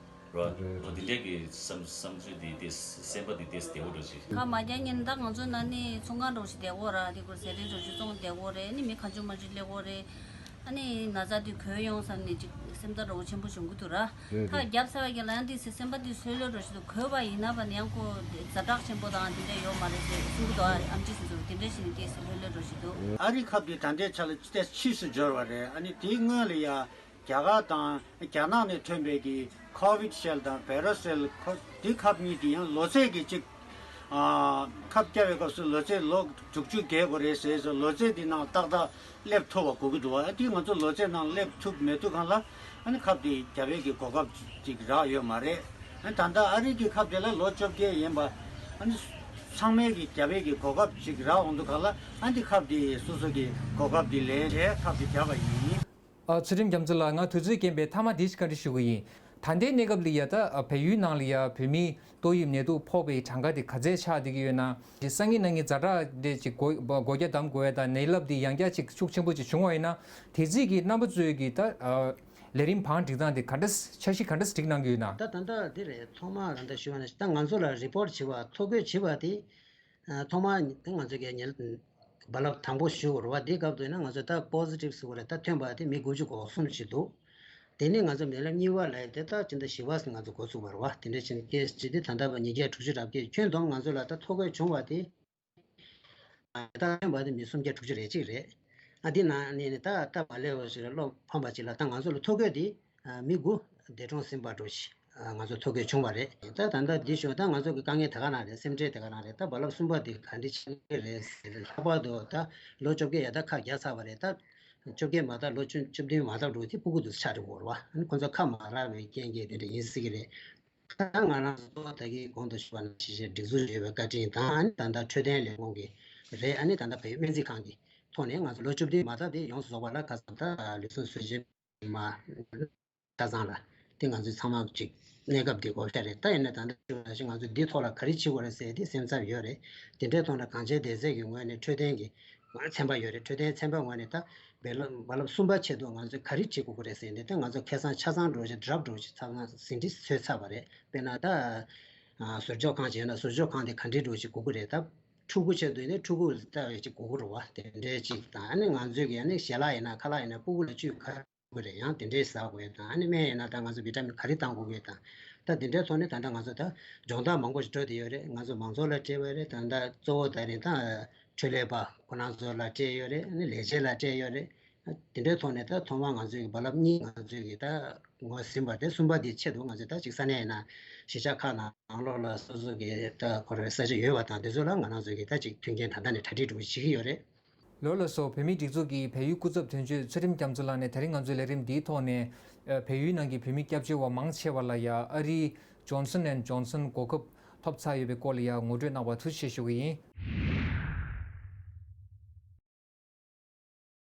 རེད་བ། རེད། འོ་དེ་འདྲས་ཀྱི་བསམ་བསམ་ཚུལ་དེ་དེ་སེམས་པ་དེ་དེ་བདེ་བོ་འདྲ་ཞིག་ཁ་མ་རྒྱག་ཉིན་ད་ང་ཚོ་ན་ནི་ཚོང་ཁང་འདྲ་ཞིག་བསྡད་ཀྱི་ཡོད་ར། དེ་ཁོ་ཟས་རིགས་འདྲ་ཞིག་བཙོང་བསྡད་ཀྱི་ཡོད་རེད། ཨ་ནི་མི་གང་བྱུང་མང་བྱུང་སླེབས་ཀྱི་ཡོད་རེད། ཨ་ནི་ན་ཚ་དེ་འགོས་ཡོང་བསམ་ནས་ཅིག་སེམས་ཐག་འདྲ་བོ་ཆེན་པོ་བྱུང་གི་འདུག་ར། རེད་ཁ་རེད། རྒྱབ་ཚར་བ་གི་ལ་ཡང་དེ་སེམས་པ་དེ་ལྷོད་ལྷོད་འདྲ་ཞིག་འདུག་གོས་པ་ཡིན་ན་བ་ནི་ཡང་ཁོ་ཛ་དྲག་ཆེན་པོ་དང་དེ་འདྲ་ཡོད་མ་རེད་ཟེར་གསུང་གི་འདུག་ཨ་ཨམ་ཆི་སི་ཚོ་དེ་འདྲ་ཞིག་ནི་སྐད་ཆ་ལྷོད་ལྷོད་འདྲ་ཞིག་འདུག་ཨ་རི་ཁབ་དེ་ད་ལྟའི་ཆ་ལ་ཏོག་ཙམ་ཕྱིས་སུ་འབྱོར་བ་རེད། ཨ་ནི་དེའི་སྔོན་ལ་ཡ། རྒྱ་གར་དང་རྒྱ་ནག་ནས་ཐོན་པའི་གི་ཁོ་ཝིད་ཤེལ་དང་བེ་ར་སེལ་ཁོ་དེ་ཁབ་གཉིས་དེ་ཡང་ལོ་ཚད་ཀྱི་གཅིག་ཨ། ཁབ་བརྒྱབ་པའི་སྐབས་སུ་ལོ་ཚད་ལོ་དྲུག་ཅུ་བརྒལ་དགོས་རེད་ཟེར་ཟེར་ལོ་ཚད་དེ་ནང་ཏག་ཏག་སླེབས་ཐུབ་པ་དགོས་ཀྱི་འདུག་ཨ་དེ་ང་ཚོ་ལོ་ཚད་ནང་སླེབས་ཐུབ་མི་ཐུབ་སྒང་ལ་ཨ་ནི་ཁབ་དེ་བརྒྱབ་པའི་གི་གོ་སྐབས་ཅིག་རག་ཡོད་མ་རེད། ཨ་ནི་ད་ལྟ་ཨ་རི་གི་ཁབ་དེ་ལ་ལོ་བཅོ་བརྒྱད་ཡིན་པ་ཨ་ནི་ཚང་མའི་གི་བརྒྱབ་པའི་གི་གོ་སྐབས་ཅིག་རག་འོང་དུས་སྒང་ལ་ཨ་ནི་ཁབ་དེ་སོ་སོ་གི་གོ་སྐབས་དེ་ལེན་བྱས་ཁབ་དེ་བརྒྱབ་པ་ཡིན། ཨ། ཚུལ་ཁྲིམས་རྒྱ་མཚོ་ལགས། ང་དུས་ཚོད་རྐྱེན་པས་མཐའ་མ་འདི་ཞིག་བཀའ་འདྲི་ཞུ་གི་ཡིན། ད་ལྟའི་གནས་སྐབས་ལ་ཡ་ད་བལ་ཡུལ་ནང་ལ་ཡ་བོད་མིའི་ཏོག་དབྱིབས་ནད་དུག་ཕོག་པའི་གྲངས་ཀ་དེ་ག་ཚད་ཆགས་བསྡད་ཀྱི་ཡོད་ན། དེ་སང་ཉིན་གནངས་ཉིན་ཛ་དྲག་འདྲ་ཅིག་སྒོ་སྒོ་རྒྱ་བསྡམ་དགོས་ཡ་དང་ནད་རླབས་དེ་ཡང་བསྐྱར་ཅིག་ཤུགས་ཆེན་པོ་ཅིག་བྱུང་བ་ཡིན་ན། དེ་རྗེས་ཀྱི་རྣམ་པ་ཚོའི་གི་ད་ལས་རིམ་བང་སྒྲིག་སྟངས་དེ་ག་འདྲ་འཆར་གཞི་ག་འདྲ་སྒྲིག་གནང་གི་ཡོད་ན། ད་ད་ལྟ་འདི་རེད། ཐོག་མར་ད་ལྟ་ཞུ་བ་ན་ད་ང་ཚོ་ལ་རི་པོར་ཊི་བྱེད་པ་ཐོ་འགོད་བྱེད་པ་དེ། ཐོག་མར་ང་ཚོ་གི་ཉིན་རྦ་རླབས་དང་པོ་ཞུ་དགོས་རེད་བ། དེའི་སྐབས་དུ་ཡིན་ན་ང་ཚོ་ད་པོ་ཟི་ཊིབ་ཟེར་བ་རེད། ད་ཐོན་པ་དེ་མི་དགུ་བཅུ་གོ་གསུམ་ཞིག་འདུག་དེ་ནས་ང་ཚོ་རྦ་རླབས་གཉིས་པ་ལ་དེ་ད་སྤྱི་ཟླ་བཞི་པ་ཟིན་ང་ཚོ་འགོ་ཚུགས་པ་རེད་བ། དེ་འདྲ་བྱས་ནས་སྐད་ཅིག་དེ་ད་ལྟ་བར་ཉིས་བརྒྱ་དྲུག་ཅུ་རེ་བརྒྱད། ཁྱོན་བསྡོམས་ང་ཚོ་ལ་ད་ཐོ་འགོད་བྱུང་བ་དེ་ད་ཐོན་པ་དེ་མི་སུམ་བརྒྱ་དྲུག་ཅུ་རེ་གཅིག་རེད། ཨ་དེ་ནང་ནས་ནི་ད་ད་བ་ལེ་བ་ཞིག་ལ་བློ་ཕམ་པ་ཅིག་ལ་ད་ང་ཚོ་ལ་ཐོ་འགོད་དེ་མི་དགུ་འདས་གྲོངས་ཟིན་པ་འདྲ་ཞིག་ང་ཚོ་ཐོ་འགོད་བྱུང་བ་རེད། ད་ད་ལྟ་འདི་ཞུ་ད་ང་ཚོ་གི་དཀའ་ངལ་དེ་ག་ན་རེད། སེམས་ཁྲལ་དེ་ག་ན་རེད། ད་རྦ་རླབས་གསུམ་པ་དེ་ག་འདྲ་ཆགས་ཀྱི་རེད་ཟེར། ལྷག་པར་དུ་ད་ལོ་བཅོ་བརྒྱད་ཡ་ད་ཁ་རྒྱག་ཚར་བ་རེད། ད་བཅོ་བརྒྱད་མ་ད་ལོ་བཅུ་བཅུ་བདུན་མ་ད་འགྲོ་དེ་སྤུ་གུ་དུ་ཆགས་འགྲོ་གི་རེད་བ། ཁོ་ཚོ་ཁ་མ་རག་པའི་རྐྱེན་གྱིས་དེ་འདྲ་ཡིན་སྲིད་ཀྱི་རེད། ད་ང་རང་ཚོ་ད་གིན་གོང་དུ་ཞུས་པ་ནང་བཞིན་སྒྲིག་འཛུགས་ཡོད་པའི་བཀའ་དྲིན་དང་། ཨ་ནི་ད་ལྟ་འཕྲོད་བསྟེན་ལས་ཁུངས་ཀྱི་རེད། ཨ་ནི་ད་ལྟ་བལ་ཡུལ་སྨན་རྩིས་ཁང་གི་ཐོག་ནས་ང་ཚོ་ལོ་བཅུ་བདུན་མ་ད་དེ་ཡོངས་སུ་རྫོགས་པ་ལ་ཁ་སང་ད་ལུས་སེམས་གསོ་བྱེད་མ་ཆ་ཚང་ལ་དེ་ང་ཚོས་ཚང་མ་ཅིག་གནས་སྐབས་འདི་གོ་ཤ་རེད། ད་ཡིན་ན་ད་ལྟ་ཞུ་བ་ཞིག་ང་ཚོ་འདི་ཐོག་ལ་ག་རེ་བྱེད་དགོས་རེད་ཟེར་དེ་སེམས་འཚབ་ཡོད་རེད། དེ་འདྲའི་ཐོག་ནས་གངས་ཅན་བདེ་རྩའི་གི་ངོས་ནས་འཕྲོད་བསྟེན་གྱི་ཚན་པ་ཡོད་རེད། འཕྲོད་བསྟེན་ཚན་པའི་ངོས་ནས་ད་རྦ་རླབས་རྦ་རླབས་གསུམ་པ་ཆེད་དུ་ང་ཚོས་ག་རེ་བྱེད་དགོས་ཀྱི་རེད་ཟེར་ནས་ད་ང་ཚོ་ཁ་སང་ཆ་ཚང་འདྲ་བོ་ཞིག་ཌ་རབ་འདྲ་བོ་ཞིག་ཚང་མ་ཟིན་བྲིས་བཟོས་ཚར་བ་རེད། དཔེར་ན་ད་ཟུར་འཇོག་ཁང་བྱས་ན་ཟུར་འཇོག་ཁང་དེ་ག་འདྲའི་འདྲ་བོ་ཞིག་དགོས་ཀྱི་རེད། ད་ཕྲུ་གུ་ཆེད་དུ་ཡིན་ན་ཕྲུ་གུ་ལྟ་བའི་ཅིག་དགོས་ཀྱི་རེད་བ། དེ་འདྲའི་ཅིག་དང་ཨ་ནི་ང་ཚོས་ཀྱི་ཨ་ནི་ཞལ་ལག་ཡིན་ན་ཁ་ལག་ཡིན་ན་ཕྲུ་གུ་ལ་བཅུད་ག་དགོས་རེད། ཡང་དེ་འདྲའི་ཟ་དགོས་དང་། ཨ་ནི་སྨན་ཡིན་ན་ད་ང་ཚོ་བི་ཊ་མིན་ག་རེ་བཏང་དགོས་ཀྱི་དང་། ད་དེ་འདྲའི་ཐོག་ནས་ད་ལྟ་ང་ཚོ་ད་སྦྱོང་བརྡར་མང་པོ་ཞིག་འགྲོ་བསྡད་ཡོད་རེད། ང་ཚོ་མང་ཚོགས་ལ་སྤྲད་པ་རེད། ད་ལྟ་གཙོ་བོ་ད་རེད། ད་འཕྲོད་ལས་པ་ཁོ་རང་ཚོ་ལ་སྤྲད་ཡོད་རེད། ཨ་ནི་ལས་བྱེད་ལ་སྤྲད་ཡོད་རེད། དེ་འདྲའི་ཐོག་ནས་ད་ཐོག་མར་ང་ཚོའི་རྦ་རླབས་གཉིས་ང་ཚོའི་གི་ད་ངོས་ཟིན་པ་དེ་གསུམ་པ་དེ་ཆེད་དུ་ང་ཚོས་ད་ཅིག་ས་གནས་ཡིན་ན་གཞིས་ཆགས་ཁག་ནང་ལོགས་ལ་སོ་སོ་གི་ད་ཁོ་རའི་ས་ཆ་ཡོད་པ་དང་དེ་ཚོ་ལ་ང་རང་ཚོ་གི་ད་ཅིག་མཐུན་རྐྱེན་ད་ལྟ་ནས་གྲ་སྒྲིག་འགྲོ་བྱེད་ཀྱི་ཡོད་རེད། ལགས་སོ། བོད་མིའི་སྒྲིག་འཛུགས་ཀྱི་བལ་ཡུལ་སྐུ་ཚབ་དོན་གཅོད་ཚུལ་ཁྲིམས་རྒྱ་མཚོ་ལགས་ནས་ད་རིང་ང་ཚོའི་ལས་རིམ་འདིའི་ཐོག་ནས་བལ་ཡུལ་ནང་གི་བོད་མི་སྐྱབས་བཅོལ་བ་མང་ཆེ་བ་ལ་ཡ་ཨ་རིའི་Johnson and Johnson་གོ་སྐབས་ཐོབ་ཚར་ཡོད་པའི་སྐོར་ལ་ཡ་ངོ་སྤྲོད་གནང་བར་ཐུགས་རྗེ་ཆེ་ཞུ་གི་ཡིན།